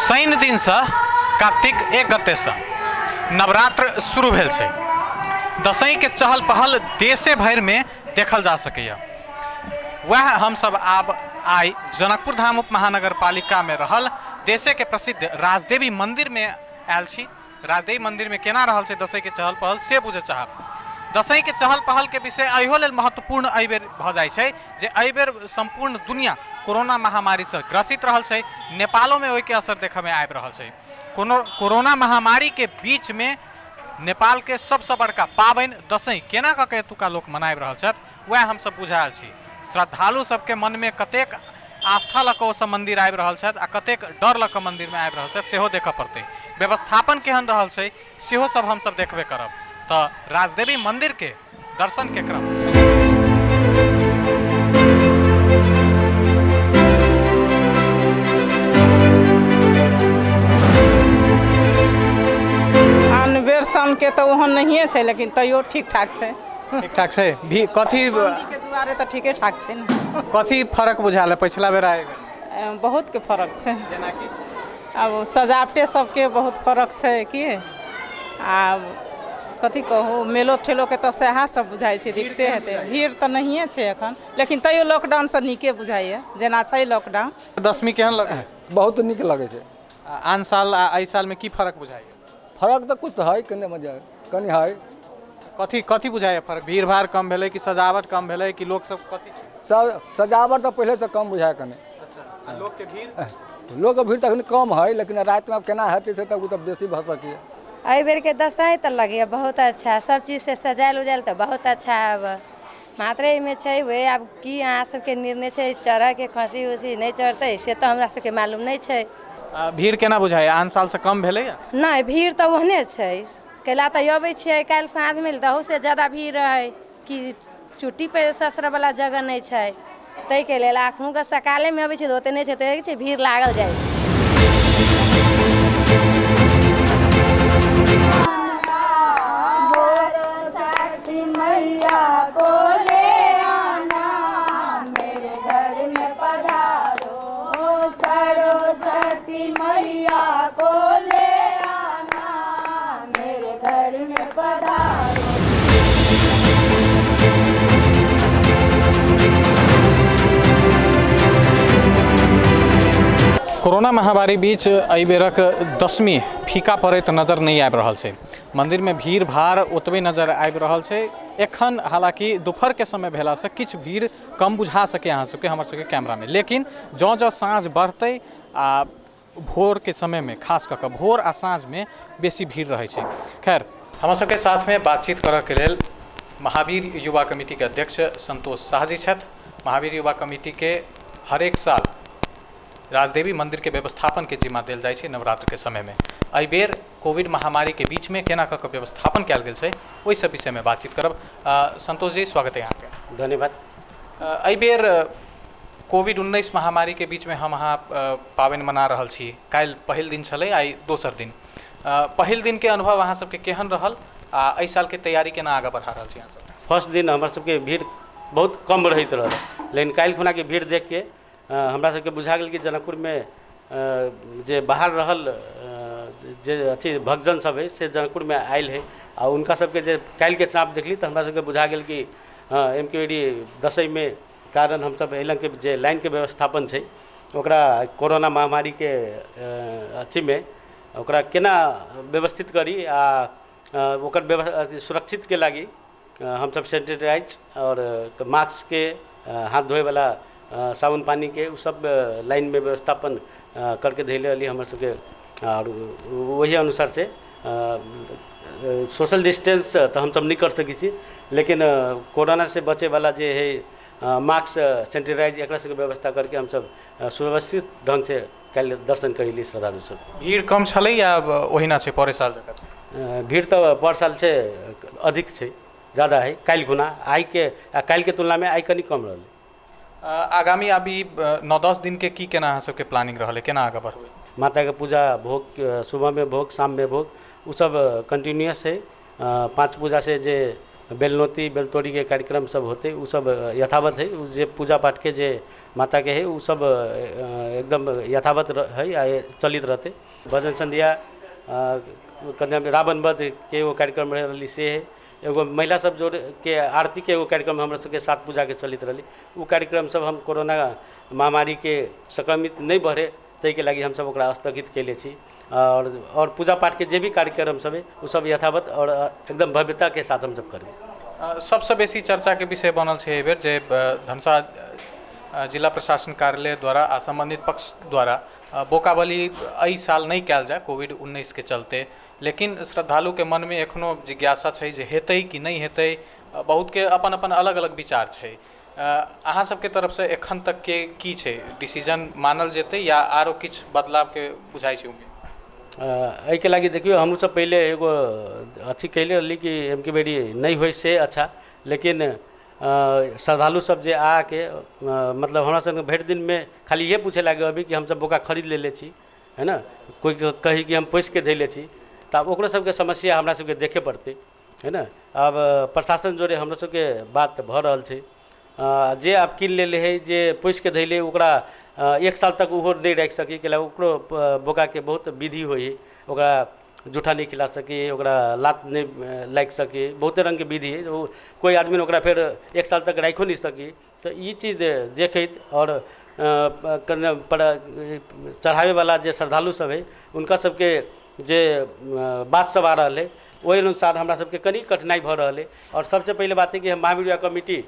शनि दिनसँ कार्तिक 1 गतेसँ नवरात्र शुरू भेल छै। दशैंके चहल पहल देशे भरिमे देखल जा सकैए। वएह हमसब आब आइ जनकपुर धाम उप महानगरपालिकामे रहल देशेके प्रसिद्ध राजदेवी मन्दिरमे आयल छी। राजदेवी मन्दिरमे केना रहल छै दशैंके चहल पहल से बुझऽ चाहब। दशैंके चहल पहलके विषय एहियो लेल महत्वपूर्ण एहिबेर भऽ जाइ छै जे एहिबेर सम्पूर्ण दुनिया कोरोना महामारीसँ ग्रसित रहल छै। नेपालोमे ओहिके असर देखऽमे आबि रहल छै। कोनो कोरोना महामारीके बीचमे नेपालके सबसँ बड़का पाबनि दशैं केना कऽ के एतुका लोक मनाबि रहल छथि वएह हमसब बुझऽ आयल छी। श्रद्धालु सबके मनमे कतेक आस्था लऽ कऽ ओसब मन्दिर आबि रहल छथि आ कतेक डर लऽ कऽ मन्दिरमे आबि रहल छथि सेहो देखऽ पड़तै। व्यवस्थापन केहन रहल छै सेहो सब हमसब देखबे करब। तऽ राजदेवी मन्दिरके दर्शनके क्रम शुरू करै छी। आन बेर सालके तऽ ओहन नहिए छै, लेकिन तैयो ठीक ठाक छै। ठीक ठाक छै। भी कथी के दुआरे तऽ ठीके ठाक छै ने। कथी फरक बुझायल है पछिला बेर आए? बहुतके फरक छै। जेनाकि आब सजावटे सबके बहुत फरक छै कि आब कथी कहू, मेलो ठेलोके तऽ सएह सब बुझाइ छै, दिक्कते हेतै। भीड़ तऽ नहिए छै एखन, लेकिन तैयो लॉकडाउनसँ नीके बुझाइए जेना छै लॉकडाउन। दशमी केहन लगै है? बहुत नीक लगै छै। आन साल आ एहि सालमे की फरक बुझाइए? फरक तऽ किछु है कनि, मजा कनि है। कथी कथी बुझाइए फरक? भीड़ भाड़ कम भेलै कि सजावट कम भेलै कि लोक सब कथी छै? सजावट तऽ पहिलेसँ कम बुझाइ कनि। अच्छा, आ लोकके भीड़? लोकके भीड़ तऽ अखन कम है, लेकिन रातिमे आब केना हेतै से तऽ ओ तऽ बेसी भऽ सकैए। एहि बेरके दशहै तऽ लगैए बहुत अच्छा, सब चीजसँ सजायल उजायल तऽ बहुत अच्छा। आब मात्र एहिमे छै उहे, आब की अहाँ सबके निर्णय छै, चढ़ऽके खसी उसी नहि चढ़तै से तऽ हमरा सबके मालूम नहि छै। भीड़ केना बुझाइए, आन सालसँ कम भेलैए? नहि, भीड़ तऽ ओहने छै। कैला तऽ अबै छियै काल्हि साँझमे तऽ अहूसँ ज्यादा भीड़ रहै कि चुट्टी पे ससरऽवला जगह नहि छै, ताहिके लेल एखनुका सकालेमे अबै छियै तऽ ओते नहि छै, तऽ छै भीड़ लागल जाइ छै। सरस्वती मैया को ले आना मेरे घर में पधारो। कोरोना महामारी बीच एहि बेरक दशमी फीका पड़ैत नजर नहि आबि रहल छै। मन्दिरमे भीड़ भाड़ ओतबे नजर आबि रहल छै एखन। हालाँकि दुपहरके समय भेलासँ किछु भीड़ कम बुझा सकै अहाँ सबके हमर सबके कैमरामे, लेकिन जँ जँ साँझ बढ़तै आ भोरके समयमे, खास कऽ कऽ भोर आ साँझमे बेसी भीड़ रहै छै। खैर, हमर सबके साथमे बातचीत करऽके लेल महावीर युवा कमिटीके अध्यक्ष संतोष शाह जी छथि। महावीर युवा कमिटीके हरेक साल राजदेवी मन्दिरके व्यवस्थापनके जिम्मा देल जाइ छै नवरात्रके समयमे। एहि बेर कोविड महामारीके बीचमे केना कऽ कऽ व्यवस्थापन कयल गेल छै ओहि सब विषयमे बातचीत करब। संतोष जी, स्वागत है अहाँके। धन्यवाद। एहि बेर कोविड-19 महामारीके बीचमे हम अहाँ पाबनि मना रहल छी। काल्हि पहिल दिन छलै, आइ दोसर दिन। पहिल दिनके अनुभव अहाँ सबके केहन रहल आ एहि सालके तैयारी केना आगाँ बढ़ा रहल छी अहाँ सब? फर्स्ट दिन हमर सबके भीड़ बहुत कम रहैत रहल, लेकिन काल्हि खुनाके भीड़ देखके हमरा सबके बुझा गेल कि जनकपुरमे जे बाहर रहल जे अथी भक्तजन सब हइ से जनकपुरमे आयल हइ आ हुनका सबके जे काल्हिके चाँप देखली तऽ हमरा सबके बुझा गेल कि हँ एम के डी दशैंमे कारण हमसब एहि लऽके जे लाइनके व्यवस्थापन छै ओकरा कोरोना महामारीके अथीमे ओकरा केना व्यवस्थित करी आ ओकर अथी सुरक्षितके लागि हमसब सेनिटाइज आओर मास्कके, हाथ धोयवला साबुन पानिके ओ सब लाइनमे व्यवस्थापन करके धैले रहली हमर सबके। आओर ओहि अनुसारसँ सोशल डिस्टेंस तऽ हमसब नहि करि सकै छी, लेकिन कोरोनासँ बचैवला जे हइ मास्क, सेनिटाइज, एकरा सबके व्यवस्था करके हमसब सुव्यवस्थित ढङ्गसँ काल्हि दर्शन करेली श्रद्धालु सब। भीड़ कम छलै या ओहिना छै परे साल जकाँ? भीड़ तऽ पर सालसँ अधिक छै, ज्यादा हइ काल्हि खुना आइके आ काल्हिके तुलनामे आइ कनि कम रहलै। आगामी अभी 9-10 दिनके की केना अहाँ सबके प्लानिंग रहलै, केना आगाँ बढ़बै? माताके पूजा भोग, सुबहमे भोग, शाममे भोग, ओ सब कंटिन्यूअस हइ। 5 पूजासँ जे बेलनौती बेलतोड़ीके कार्यक्रम सब होतै ओ सब यथावत हइ। ओ जे पूजा पाठके जे माताके हइ, ओ सब एकदम यथावत हइ आ चलित रहतै। भजन संध्या, रावण वधके एगो कार्यक्रम रहि रहली से हइ। एगो महिला सब जोड़के आरतीके एगो कार्यक्रम हमरा सबके सात पूजाके चलित रहली। ओ कार्यक्रम सब हम कोरोना महामारीके संक्रमित नहि बढ़े ताहिके लागि हमसब ओकरा स्थगित कयले छी। आओर पूजा पाठके जे भी कार्यक्रम सब हइ ओ सब यथावत आओर एकदम भव्यताके साथ हमसब करबै। सबसँ बेसी चर्चाके विषय बनल छै एहिबेर जे धनुषा जिला प्रशासन कार्यालय द्वारा आ सम्बन्धित पक्ष द्वारा बोकाबली एहि साल नहि कयल जाय कोविड-19 के चलते, लेकिन श्रद्धालुके मनमे एखनो जिज्ञासा छै जे हेतै कि नहि हेतै। बहुतके अपन अपन अलग अलग विचार छै। अहाँ सबके तरफसँ एखन तक के की छै डिसीजन, मानल जेतै या आरो किछु बदलावके बुझाइ छै उम्मीद? एहिके लागि देखियौ, हमहूँ सब पहिले एगो अथी कयले रहली कि एमकी बेरी नहि होइ से अच्छा, लेकिन श्रद्धालु सब जे आके मतलब हमरा सबके भरि दिनमे खाली इहे पूछे लागे अभी कि हमसब बोका खरीद लेले छी, है न, कोइ कही कि हम पोसिके धैले छी, तऽ आब ओकरो सबके समस्या हमरा सबके देखे पड़तै, है न। आब प्रशासन जोड़े हमरो सबके बात भऽ रहल छै। जे आब कीन लेले हइ, जे पोसिके धैले, ओकरा एक साल तक ओहो नहि राखि सकी, कैला ओकरो बोकाके बहुत विधि होइ हइ, ओकरा जूठा नहि खिला सकी, ओकरा लात नहि लागि सकी, बहुते रङ्गके विधि हइ। ओ कोइ आदमी ओकरा फेर एक साल तक राखिओ नहि सकी। तऽ ई चीज देखैत आओर चढ़ाबैवला जे श्रद्धालु सब हइ हुनका सबके जे बात सब आ रहल हइ ओहि अनुसार हमरा सबके कनि कठिनाइ भऽ रहल हइ। आओर सबसँ पहिले बात हइ कि हम महावीर युवा कमिटी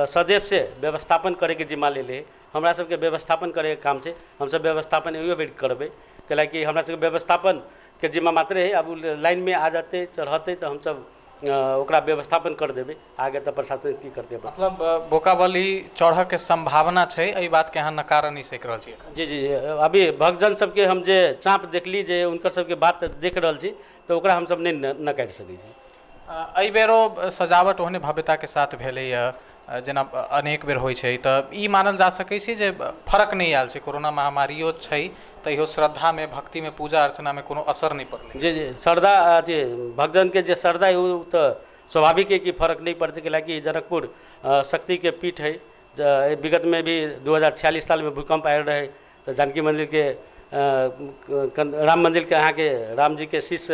सदैवसँ व्यवस्थापन करैके जिम्मा लेले हइ। हमरा सबके व्यवस्थापन करैके काम छै, हमसब व्यवस्थापन इहो बेर करबै, कैलाकि हमरा सबके व्यवस्थापनके जिम्मा मात्रे हइ। आब ओ लाइनमे आ जेतै, चढ़तै, तऽ हमसब ओकरा व्यवस्थापन कर देबै। आगे तऽ प्रशासन की करतै। मतलब बोकाबली चढ़ऽके सम्भावना छै, एहि बातके अहाँ नकार नहि सकि रहल छी? जी जी, अभी भक्तजन सबके हम जे चाँप देखली, जे हुनकर सबके बात देख रहल छी, तऽ ओकरा हमसब नहि नकारि सकै छी। एहि बेरो सजावट ओहने भव्यताके साथ भेलैए जेना अनेक बेर होइ छै, तऽ ई मानल जा सकै छै जे फरक नहि आयल छै? कोरोना महामारियो छै तैयो श्रद्धामे, भक्तिमे, पूजा अर्चनामे कोनो असर नहि पड़लै? जी जी, श्रद्धा जे भक्तजनके जे श्रद्धा है ओ तऽ स्वाभाविक है कि फरक नहि पड़तै, कैलाकि जनकपुर शक्तिके पीठ है। विगतमे भी 2046 सालमे भूकम्प आयल रहै तऽ जानकी मन्दिरके, राम मन्दिरके अहाँके रामजीके शीश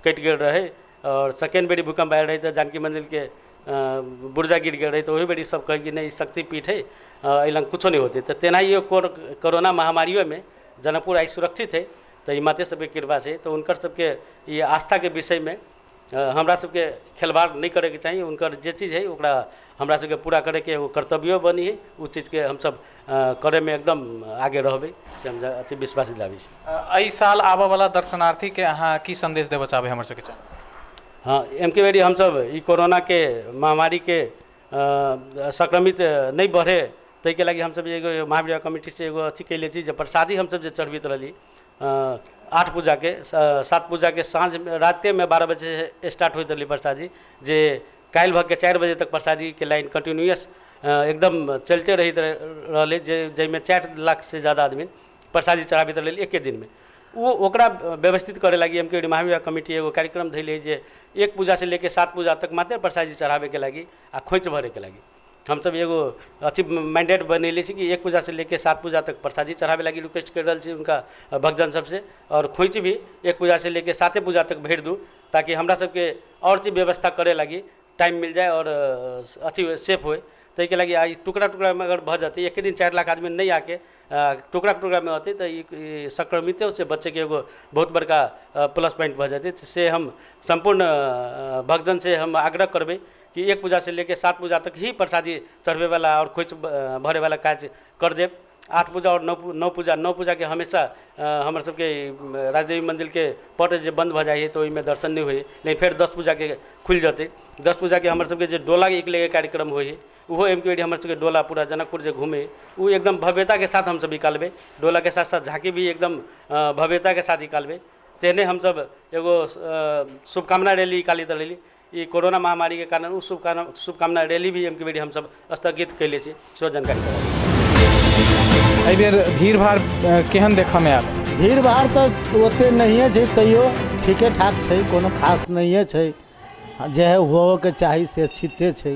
कटि गेल रहै। आओर सेकेंड बेरी भूकम्प आयल रहै तऽ जानकी मन्दिरके बुर्जा गिर गेल रहै। तऽ ओहि बेरी सब कहै कि नहि, ई शक्तिपीठ है, एहि लग कुछो नहि होतै। तऽ तेनाहिए कोरोना महामारियोमे जनकपुर आइ सुरक्षित है, तऽ ई माते सबके कृपा छै। तऽ हुनकर सबके ई आस्थाके विषयमे हमरा सबके खेलबाड़ नहि करैके चाही। हुनकर जे चीज है ओकरा हमरा सबके पूरा करैके एगो कर्तव्यो बनी है। ओ चीजके हमसब करैमे एकदम आगे रहबै से हम अथी विश्वास दिलाबै छी। एहि साल आबऽवला दर्शनार्थीके अहाँ की सन्देश देबऽ चाहबै हमर सबके चैनल? हँ, एमके बेरी हमसब ई कोरोनाके महामारीके संक्रमित नहि बढ़े ताहिके लागि हमसब एगो महावीर कमिटीसँ एगो अथी कयले छी जे प्रसादी हमसब जे चढ़बैत रहली आठ पूजाके, सात पूजाके साँझमे, रातिमे 12 बजे स्टार्ट होइत रहलै प्रसादी, जे काल्हि भऽके 4 बजे तक प्रसादीके लाइन कंटिन्यूअस एकदम चलिते रहैत रहलै, जे जाहिमे 4 लाखसँ ज्यादा आदमी प्रसादी चढ़ाबैत रहलै एके दिनमे। ओ ओकरा व्यवस्थित करे लागि एम के महावीर कमिटी एगो कार्यक्रम धैले जे एक पूजासँ लेके सात पूजा तक मात्र प्रसादी चढ़ाबैके लागि आ खोइछ भरैके लागि हमसब एगो अथी मैंडेट बनेले छी कि एक पूजासँ लेके सात पूजा तक प्रसादी चढ़ाबै लागि रिक्वेस्ट करि रहल छी हुनका भक्तजन सबसँ, आओर खोइछ भी एक पूजासँ लेके साते पूजा तक भरि दू, ताकि हमरा सबके आओर चीज व्यवस्था करे लागि टाइम मिल जाए आओर अथी सेफ होइ। ताहिके लागि आइ टुकड़ा टुकड़ामे अगर भऽ जेतै, एके दिन 4 लाख आदमी नहि आके टुकड़ा टुकड़ामे अतै, तऽ ई संक्रमितो से बचैके एगो बहुत बड़का प्लस पॉइंट भऽ जेतै। से हम सम्पूर्ण भक्तजनसँ हम आग्रह करबै कि एक पूजासँ लेके सात पूजा तक ही प्रसादी चढ़बैवला आओर खोइछ भरैवला काज कर देब। आठ पूजा आओर नओ नओ पूजा, नओ पूजाके हमेशा हमर सबके राजदेवी मन्दिरके पट जे बन्द भऽ जाइ हइ तऽ ओहिमे दर्शन नहि होइ हइ, लेकिन फेर 10 पूजाके खुलि जेतै। 10 पूजाके हमर सबके जे डोला एक लेके कार्यक्रम होइ हइ, ओहो एमके बेरी हमर सबके डोला पूरा जनकपुर जे घूमे, ओ एकदम भव्यताके साथ हमसब निकालबै। डोलाके साथ साथ झाँकी भी एकदम भव्यताके साथ निकालबै। तेहने हमसब एगो शुभकामना रैली निकालैत रहली। ई कोरोना महामारीके कारण ओ शुभकामना शुभकामना रैली भी एमके बेरी हमसब स्थगित कयले छी, सेहो जानकारी करब। एहिबेर भीड़ भाड़ केहन देखऽमे आयल? भीड़ भाड़ तऽ ओतेक नहिए छै, तैयो ठीके ठाक छै, कोनो खास नहिए छै। जे है होबऽके चाही से छिते छै।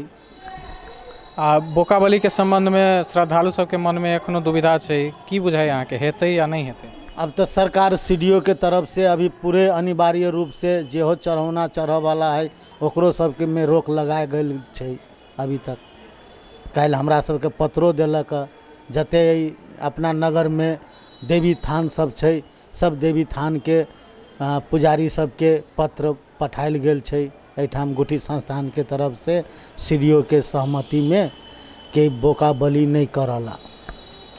आ बोकाबलीके सम्बन्धमे श्रद्धालु सबके मनमे एखनो दुविधा छै, की बुझाइ अहाँके, हेतै या नहि हेतै? अब तऽ सरकार सी डी ओ के तरफ से अभी पूरे अनिवार्य रूप से जेहो चढ़ौना चढ़ऽवला है ओकरो सबके मे रोक लगाए गेल छै। अभी तक काल्हि हमरा सबके पत्रो देलक हँ, जते अपना नगरमे देवी थान सब छै सब देवी थानके पुजारी सबके पत्र पठायल गेल छै एहिठाम गुठी संस्थानके तरफसँ सी डी ओ के सहमतिमे कि बोका बलि नहि करऽ ला।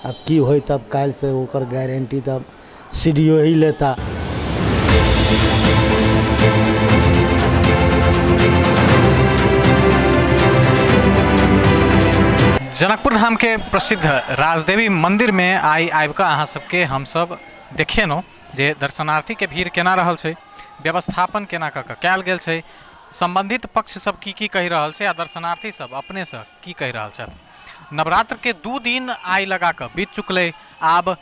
आब की होइ तब काल्हिसँ ओकर गारंटी तब सी डी ओ ही लेता। जनकपुर धामके प्रसिद्ध राजदेवी मन्दिरमे आइ आबिकऽ अहाँ सबके हमसब देखेलहुँ जे दर्शनार्थीके भीड़ केना रहल छै, व्यवस्थापन केना कऽ कऽ कयल गेल छै, सम्बन्धित पक्ष सब की की कहि रहल छै आ दर्शनार्थी सब अपनेसँ की कहि रहल छथि। नवरात्रके 2 दिन आइ लगा कऽ बीत चुकलै, आब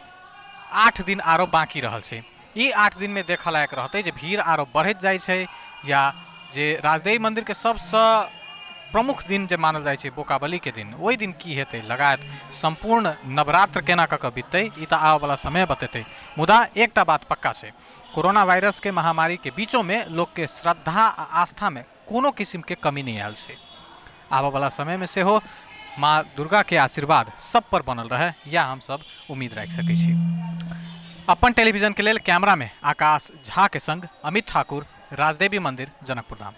8 दिन आरो बाँकी रहल छै। ई 8 दिनमे देखऽ लायक रहतै जे भीड़ आरो बढ़ैत जाइ छै या जे राजदेवी मन्दिरके सबसँ प्रमुख दिन जे मानल जाइ छै बोकाबलीके दिन, ओहि दिन की हेतै, लगायत सम्पूर्ण नवरात्र केना कऽ कऽ बिततै ई तऽ आबऽवला समय बतेतै। मुदा एकटा बात पक्का छै, कोरोना वायरसके महामारीके बीचोमे लोकके श्रद्धा आ आस्थामे कोनो किसिमके कमी नहि आयल छै। आबऽवला समयमे सेहो माँ दुर्गाके आशीर्वाद सब पर बनल रहै, इएह हमसब उम्मीद राखि सकै छी। अपन टेलीविजनके लेल कैमरामे आकाश झाके संग अमित ठाकुर, राजदेवी मन्दिर, जनकपुर धाम।